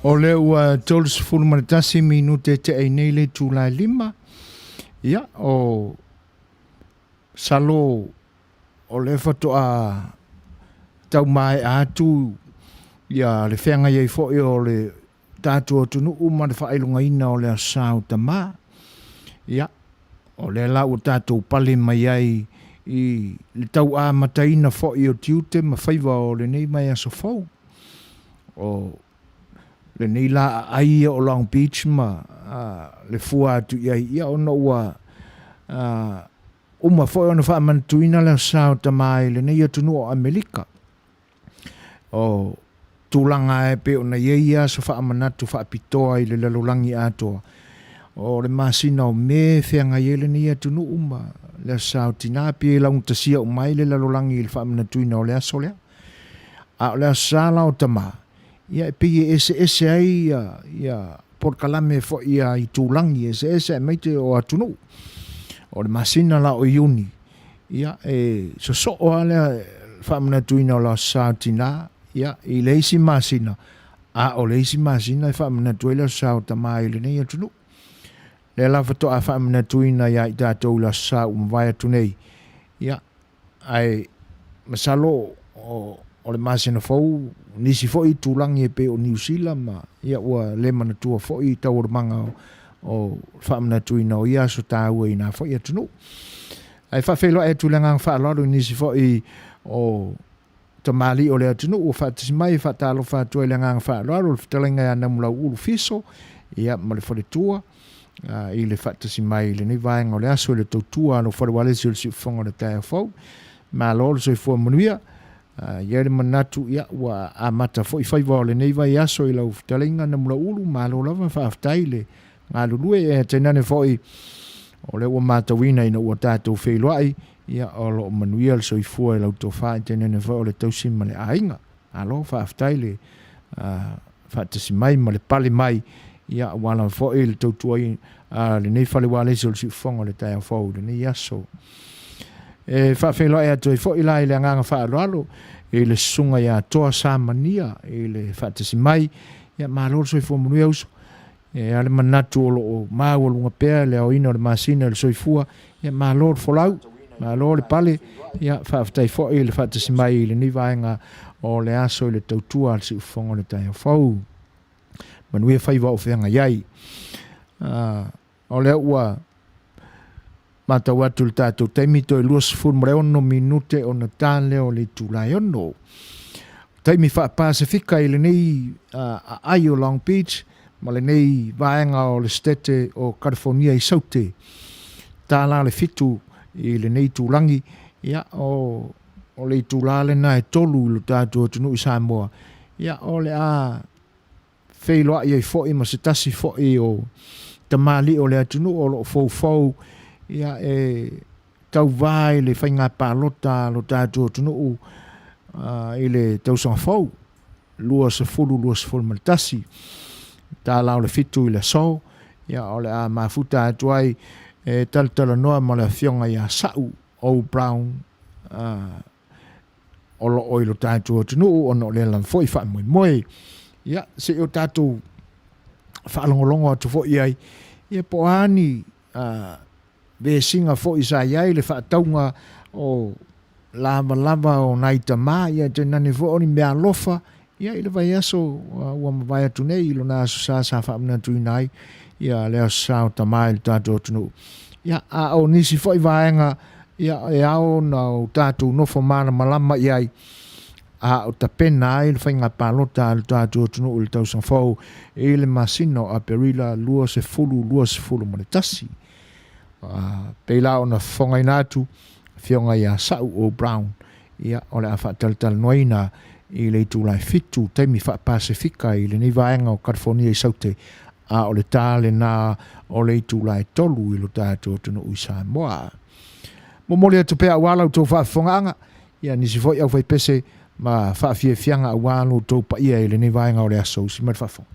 O lea ua 31 minute tea i nei le itula e 5. Ia, o salo o lea faatoa tau maea atu ia le feagai ai foi o le tatou atunuu ma le faailogaina o le Aso Sa o Tama. Ia, o lea la ua tatou pale mai ai i le tau amataina foi o tiute ma faiva o lenei vaiaso fou. O lenei la aai ia o Long Beach ma le fua atu i ai, ia ona ua uma foi ona faamanatuina le Aso Sa o Tama i lenei atunuu o Amerika. O tulaga e pei ona i ai aso faamanatu faapitoa i le lalolagi atoa, o le masina o Me e feagai ai lenei atunuu ma le Aso Sa o Tina, pei e laugatasia uma ai le lalolagi i le faamanatuina o le aso lea. A o le Aso Sa la o Tama, ia e pei e eseese ai ia polokalame foi a itulagi eseese aemaise o atunuu. O le masina la o Iuni, ia e sosoo lava le faamanatuina o le Aso Sa o Tina, ia i le isi masina, a o le isi masina e faamanatu ai le Aso Sa o Tama i lenei atunuu. Lea la faatoa faamanatuina ia i tatou i le Aso Sa ua mavae atu nei, ia ae masalo o le masina fou nisi foi itulagi e pei o Niu Sila ma ia ua le manatua foi taualumaga o le faamanatuina o ia aso taua i na foi atunuu. Ae faafeiloai atu i le agaga faaaloalo i nisi foi o tamalii o le atunuu ua faatasi mai e faatalofa atu ai i le agaga faaaloalo le fetalaiga ia Namulauulu Fiso ia ma le faletua i le faatasi mai i lenei vaega o le aso i le tautua a lou fale ualesi o le siufofoga o le taeao fou. Malo le soifua manuia. I ai le manatu ia ua amata foi faiva o lenei vaiaso i lau fetalaiga Namulauulu, malo lava faafetai le galulue e tainane foi o lea ua matauina ina ua tatou feiloai ia o lo o manuia le soifua i lau tofa tainane foi o le tausi ma le aiga. Malo faafetai le faatasi mai ma le pale mai ia aua lava foi le tautua a lenei fale ualesi o le siufofoga o le taeao fou i lenei aso. E faafeiloai atu ai foi la i le agaga faaaloalo i le susuga ia Toa Samania i le faatasi mai. Ia malo le soifua manuia uso. E a le manatu o lo o maualuga pea le aoina o le masina i le soifua. Ia malo le folau, malo le pale. Ia faafetai foi i le faatasi mai i lenei vaega o le aso i le tautua a le siufofoga o le taeao fou. Manuia faiva o feagai ai. O lea ua matau atu i le tatou taimi toe 26 minute ona ta lea o le itula e 6. Taimi faa-Pasefika i lenei aai o Long Beach ma lenei vaega o le Setete o Kalifonia i Saute. Ta la le 7 i lenei itulagi, ia o le itula lena e 3 i lo tatou atunuu i Samoa, ia o le a feiloai ai foi ma se tasi foi o tamalii o le atunuu o lo o foufou ia e tauvā i le faiga palota a lo tatou atunuu i le tausaga fou 2021. Tala o le 7 i le aso, ia o le a mafuta atu ai e talatalanoa ma le afioga ia Sa'u O. Brown o lo o i lo tatou atunuu ona o lea lava foi faamoemoe. Ia, se i o tatou faalogologo atu foi i ai, ia po o a ni vesiga foi sa i ai le faatauga o lavalava o nai tama, ia tainane foi o ni meaalofa, ia i le vaiaso ua mavae atu nei i lona aso sa sa faamanatuina ai ia le aso sa o tama i le tatou atunuu. Ia, a o nisi foi vaega ia e ao ona o tatou nofo malamalama i ai, a o tapena ai le faiga palota a le tatou atunuu i le tausaga fou i le masina o Aperila 2021. Pei la ona fofogaina atu afioga ia Sa'u O. Brown, ia o le a faatalatalanoaina i le itula e 7 taimi faa-Pasefika i lenei vaega o Kalifonia i Saute, a o le ta lena o le itula e 3 i lo tatou atunuu i Samoa. Momoli atu pea aua la outou faafofogaaga, ia nisi foi aufaipese ma faafiafiaga aua lo outou paia i lenei vaega o le aso. Usi mai le faafofoga.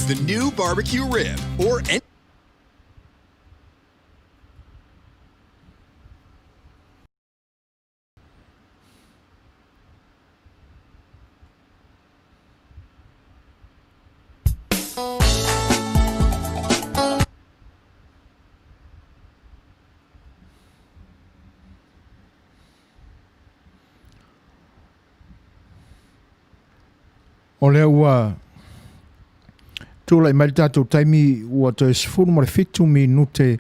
The new barbecue rib or any O lea ua tulai mai le tatou taimi ua toe 17 minute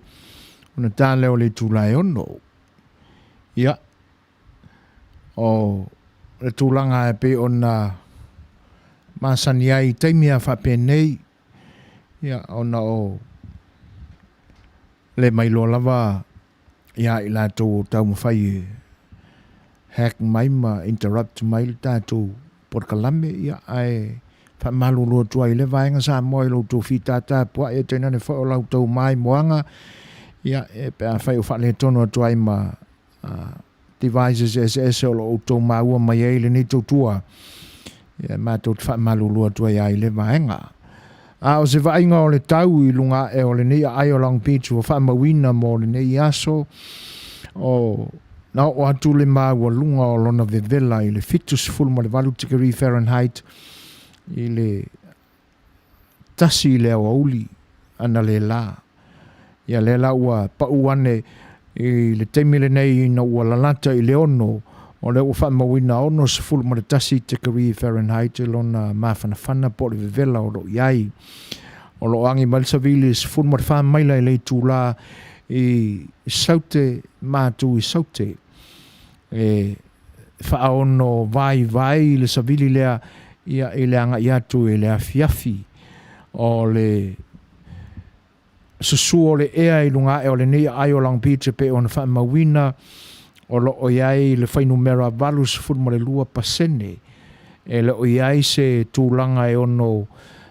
ona ta lea o le itula e ono. Ia, o le tulaga e pei ona masani ai i taimi a faapenei, ia, ona o le mailoa lava ia i latou o taumafai e hack mai ma interrupt mai le tatou polokalame, ia, ae faamalulu atu ai i le vaega Samoa i lo outou fītātā pua'i e tainane foi o la outou maimoaga, ia, e pe afai o faaletonu atu ai ma devices eseese o lo o outou maua mai ai lenei tautua, ia, matou te faamalulu atu ai i le vaega. A o se vaaiga o le tau i luga ae o lenei aai o Long Beach ua faamauina mo lenei aso, o na oo atu le maualuga o lona vevela i le 78 tikeri Fahrenheit i le 1 i le aoauli analeila. Ia lea la ua pau ane i le taimi lenei ina ua lalata i le 6, o lea ua faamauina 61 tikeri Fahrenheit lona mafanafana po o le vevela o lo o i ai. O lo o agi mai le savili i 14 maila i le itula i Saute matu i Saute. E faaono vaivai le savili lea ia i le agai atu i le afiafi. O le susu o le ea i luga ae o lenei aai o Long Beach e pei ona faamauina, o lo o i ai le fuainumera 82%. E le o i ai se tulaga e ono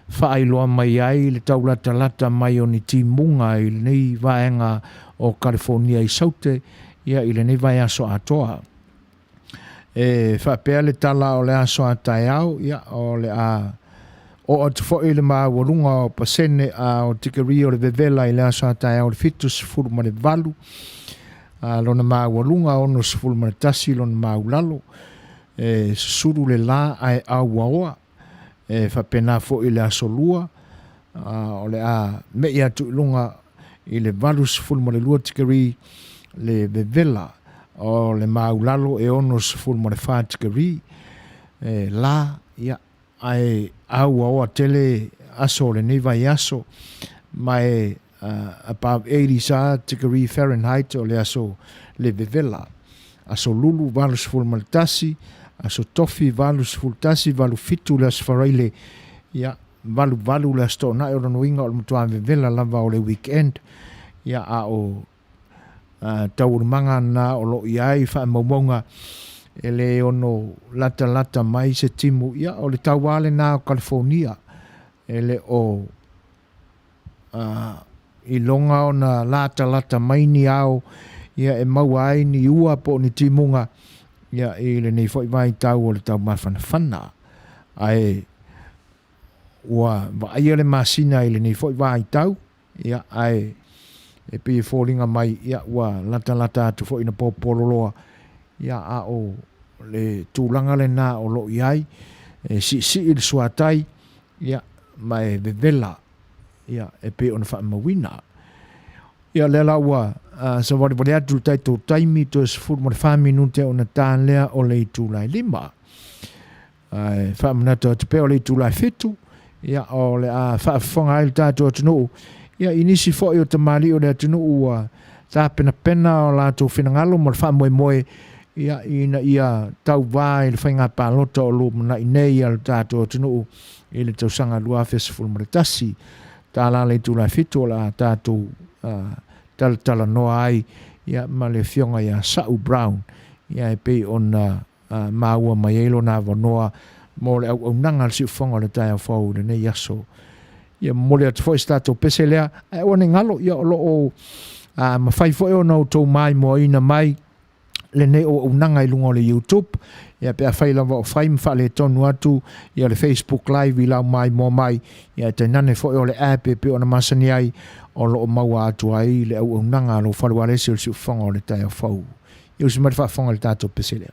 faailoa mai ai le taulatalata mai o ni timuga i lenei vaega o Kalifonia i Saute ia i lenei vaiaso atoa. E faapea le tala o le aso a taeao, ia, o le a oo atu foi le maualuga o pasene a o tikeri o le vevela i le aso a taeao le 78, a lona maualuga 61 lona maulalo. E susulu le la ae auaoa, e faapena foi le aso lua, o le a me'i atu i luga i le 82 tikeri le vevela, o le maulalo e 64 tikeri e la, ia, ae auaoa tele aso o lenei vaiaso, ma e above 80 tikeri Fahrenheit o le aso le vevela. Aso Lulu 81, aso Tofi 81, 87 le aso Faraile, ia, 88 le aso Toonai. O lona uiga o le matua vevela lava o le weekend, ia, a o taualumaga na o lo o i ai faamaumauga e le ono latalata mai se timu, ia, o le tauā lena o Kalifonia e le o iloga ona latalata mai ni ao, ia, e maua ai ni ua po o ni timuga, ia, i lenei foi vaitau o le taumafanafana. Ae ua vaaia le masina i lenei foi vaitau, ia, ae e pei e foliga mai, ia, ua latalata atu foi na popololoa, ia, a o le tulaga lena o lo o i ai, e siisii le suatai, ia, ma e vevela, ia, e pei ona faamauina. Ia, lea la ua savalivali atu le tatou taimi, toe 14 minute ona ta lea o le itula e 5. Ae faamanatu atu pea o le itula e 7, ia, o le a faafofoga ai le tatou atunuu, ia, i nisi foi o tamalii o le atunuu ua tapenapena o latou finagalo mo le faamoemoe, ia, ina ia tauvā i le faiga palota o lumanai nei a le tatou atunuu i le tausaga 2011. Tala le itula e 7 o le a tatou talatalanoa ai, ia, ma le afioga ia Sa'u Brown, ia, e pei ona maua mai ai lona avanoa mo le auaunaga a le siufofoga o le taeao fou i lenei aso. Ia momoli atu foi se tatou pese lea, ae aua ne i galo, ia, o lo o mafai foi ona outou maimoaina mai lenei auaunaga i luga o le YouTube, ia, pe afai lava o fai ma faaletonu atu, ia, le Facebook Live i lau maimoa mai, ia, e tainane foi o le app e pei ona masani ai, o lo o maua atu ai le auaunaga a lou fale ualesi o le siufofoga o le taeao fou. Ia usi mai le faafofoga i le tatou pese lea.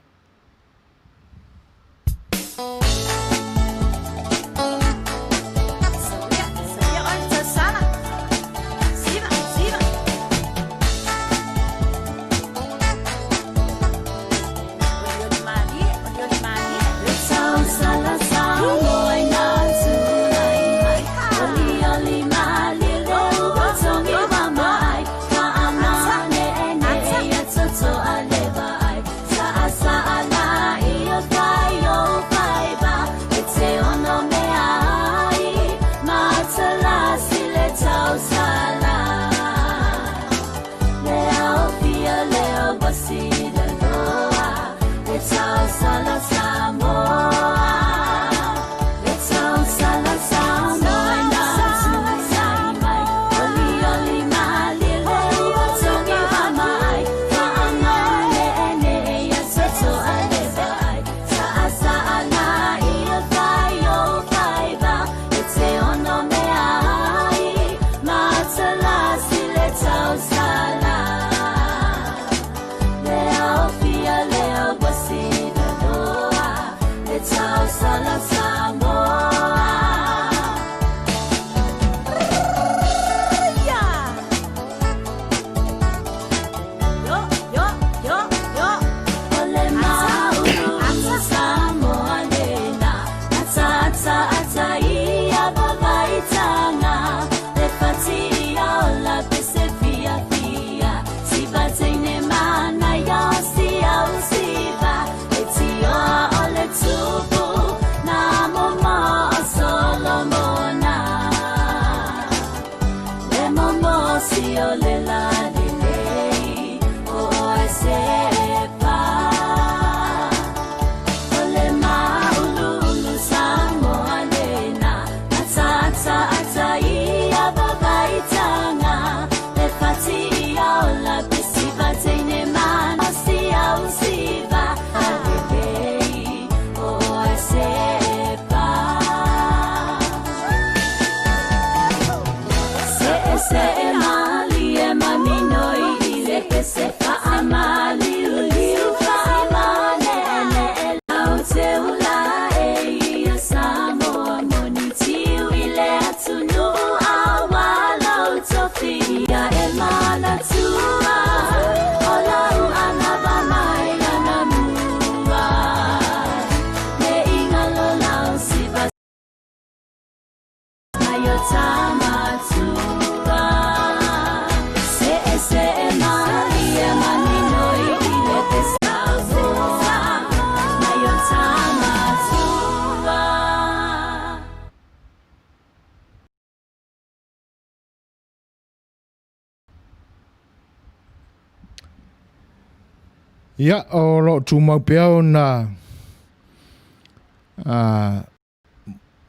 Ia, o lo o tumau pea ona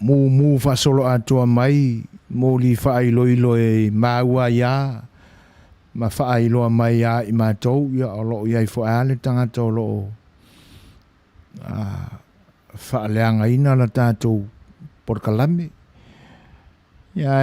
mumu faasoloatoa mai moli faailoilo e maua ai lava ma faailoa mai ia i matou, ia o lo o i ai foi lava le tagata o lo o faaleagaina la tatou polokalame. Ia.